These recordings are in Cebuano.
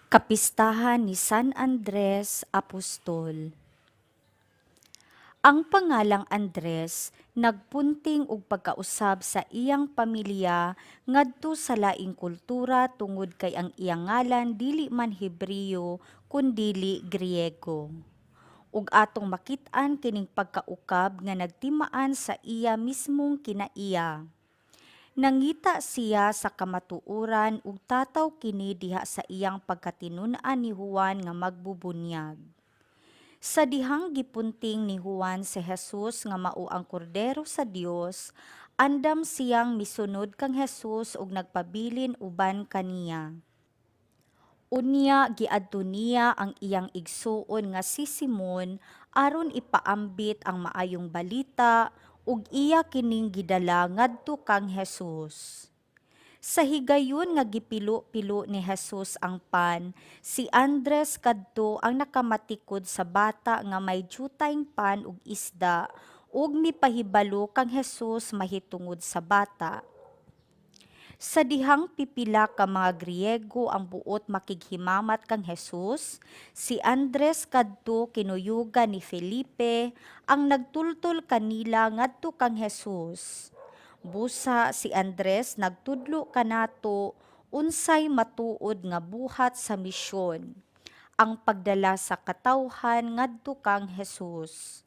Kapistahan ni San Andres Apostol. Ang pangalang Andres nagpunting og pagkausab sa iyang pamilya ngadto sa laing kultura tungod kay ang iyang ngalan dili man Hebreo kundili Griego. Ug atong makit-an kining pagkaukab nga nagtimaan sa iya mismong kinaiya. Nangita siya sa kamatuoran ug tataw kini diha sa iyang pagkatinun-an ni Juan nga magbubunyag. Sa dihang gipunting ni Juan si Jesus nga mao ang Kordero sa Dios, andam siyang misunod kang Jesus ug nagpabilin uban kaniya. Unya giadto niya ang iyang igsuon nga si Simon aron ipaambit ang maayong balita ug iya kining gidala ngadto kang Jesus. Sa higayon nga gipilo-pilo ni Jesus ang pan, si Andres kadto ang nakamatikod sa bata nga may jutayng pan ug isda ug mipahibalo kang Jesus mahitungod sa bata. Sa dihang pipila ka mga Griego ang buot makighimamat kang Jesus, si Andres kadto kinuyugan ni Felipe ang nagtultol kanila ngadto kang Jesus. Busa si Andres nagtudlo kanato unsay matuod nga buhat sa misyon, ang pagdala sa katawhan ngadto kang Jesus.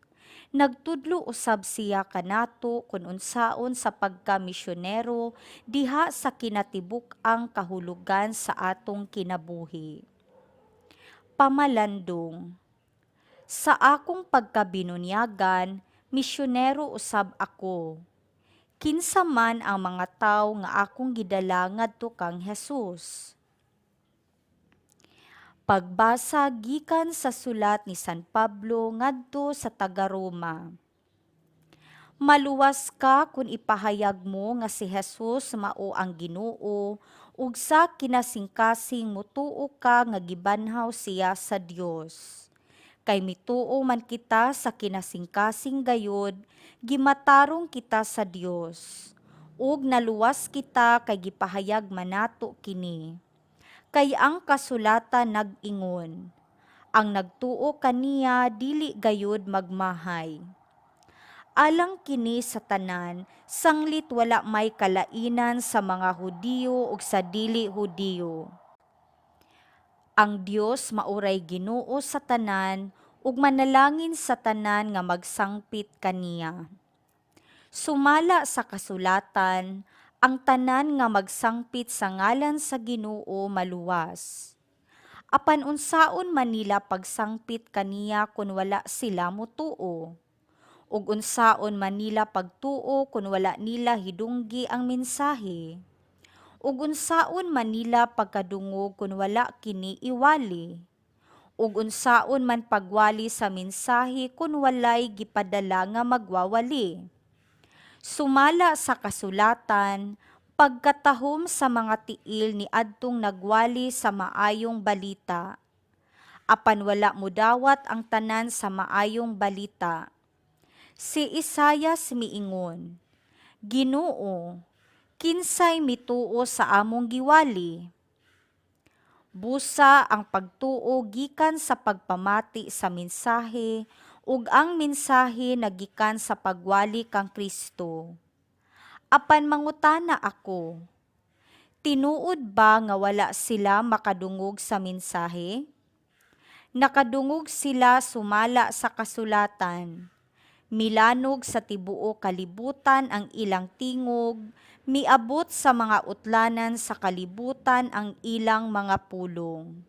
Nagtudlo usab siya kanato kun unsaon sa pagka-misyonero diha sa kinatibuk-ang kahulugan sa atong kinabuhi. Pamalandong. Sa akong pagkabinunyagan, misyonero usab ako. Kinsa man ang mga tawo nga akong gidala ngadto kang Jesus? Pagbasa gikan sa sulat ni San Pablo ngadto sa taga-Roma. Maluwas ka kung ipahayag mo nga si Jesus mao ang Ginoo ug sa kinasingkasing mutuo ka nga gibanhaw siya sa Dios. Kay mituo man kita sa kinasingkasing gayod, gimatarong kita sa Dios. Ug naluwas kita kay gipahayag man nato kini. Kay ang kasulatan nag-ingon, ang nagtuo kaniya dili gayud magmahay. Alang kini sa tanan, sanglit wala may kalainan sa mga Hudiyo ug sa dili Hudiyo. Ang Dios mao ray Ginoo sa tanan ug manalangin sa tanan nga magsangpit kaniya. Sumala sa kasulatan, ang tanan nga magsangpit sa ngalan sa Ginoo maluwas. Apan unsaon man nila pagsangpit kaniya kun wala sila motuo? Ug unsaon man nila pagtuo kun wala nila hidunggi ang mensahe? Ug unsaon man nila pagkadungog kun wala kini iwali? Ug unsaon man pagwali sa mensahe kun walay gipadala nga magwawali? Sumala sa kasulatan, pagkatahom sa mga tiil ni adtong nagwali sa maayong balita. Apan wala modawat ang tanan sa maayong balita. Si Isayas miingon, "Ginoo, kinsay mituo sa among giwali?" Busa ang pagtuo gikan sa pagpamati sa mensahe ug ang mensahe nagikan sa pagwali kang Kristo. Apan mangutana ako, tinuod ba nga wala sila makadungog sa mensahe? Nakadungog sila sumala sa kasulatan. Milanog sa tibuok kalibutan ang ilang tingog, miabot sa mga utlanan sa kalibutan ang ilang mga pulong.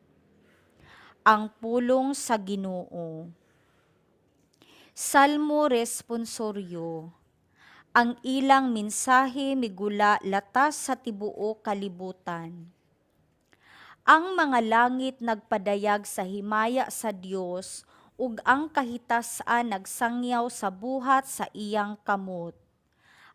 Ang pulong sa Ginoo. Salmo Responsoryo. Ang ilang mensahe migula latas sa tibuok kalibutan. Ang mga langit nagpadayag sa himaya sa Dios ug ang kahitasan nagsangyaw sa buhat sa iyang kamot.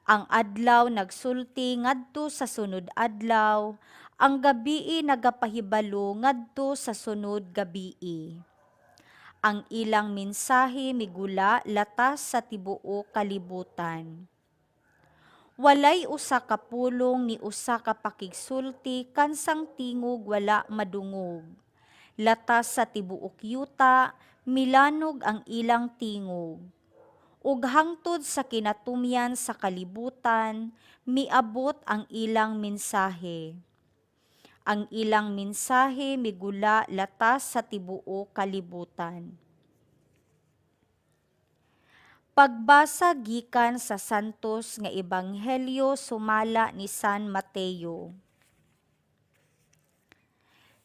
Ang adlaw nagsulti ngadto sa sunod adlaw, ang gabii nagapahibalo ngadto sa sunod gabii. Ang ilang mensahe migula latas sa tibuok kalibutan. Walay usa ka pulong ni usa ka pakigsulti kansang tingog wala madungog. Latas sa tibuok yuta, milanog ang ilang tingog. Ug hangtod sa kinatumyan sa kalibutan, miabot ang ilang mensahe. Ang ilang mensahe migula latas sa tibuok kalibutan. Pagbasa gikan sa Santos nga Ebanghelyo sumala ni San Mateo.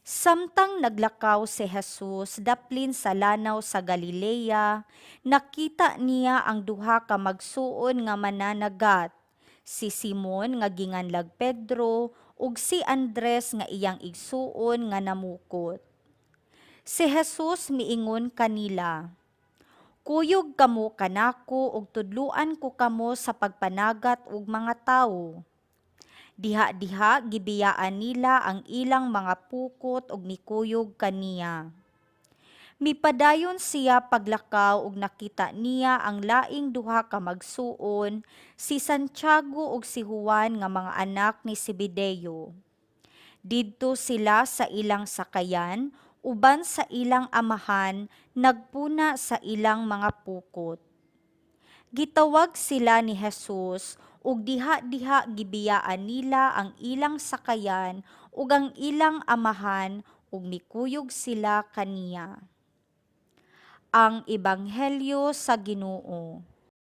Samtang naglakaw si Jesus daplin sa lanaw sa Galilea, nakita niya ang duha ka magsuon nga mananagat, si Simon nga ginganlag Pedro ug si Andres nga iyang igsuon nga namukot. Si Jesus miingon kanila, "Kuyog kamo kanako ug tudluan ko kamo sa pagpanagat og mga tawo." Diha-diha gibiyaan nila ang ilang mga pukot ug mikuyog kaniya. Mipadayon siya paglakaw ug nakita niya ang laing duha ka magsuon, si Santiago ug si Juan nga mga anak ni Zebedeo. Didto sila sa ilang sakayan uban sa ilang amahan nagpuna sa ilang mga pukot. Gitawag sila ni Jesus ug diha-diha gibiyaan nila ang ilang sakayan ug ang ilang amahan ug mikuyog sila kaniya. Ang Ebanghelyo sa Ginoo.